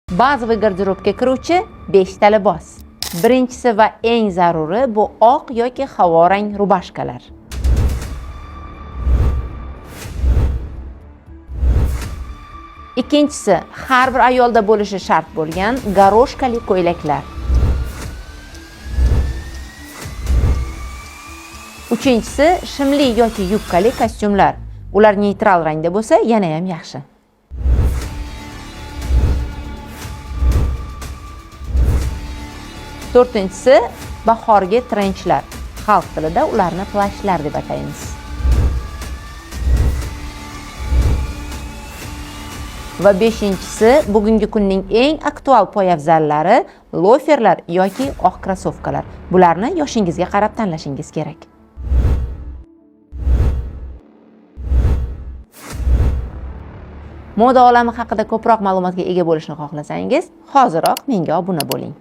Bazaviy garderobga kiruvchi 5 ta libos. Birinchisi va eng zaruri bu oq yoki havorang rubashkalar. Ikkinchisi, har bir ayolda bo'lishi shart bo'lgan goroshkali ko'ylaklar. Uchinchisi, shimli yoki yubkali kostyumlar. Ular neytral rangda bo'lsa, yana ham yaxshi. To'rtinchisi, bahorgi trenchlar. Xalq tilida ularni plashlar deb ataymiz. Va beshinchisi, bugungi kunning eng aktual poyabzallari loferlar yoki oq krossovkalar. Bularni yoshingizga qarab tanlashingiz kerak. Moda olami haqida ko'proq ma'lumotga ega bo'lishni xohlasangiz, hoziroq menga obuna bo'ling.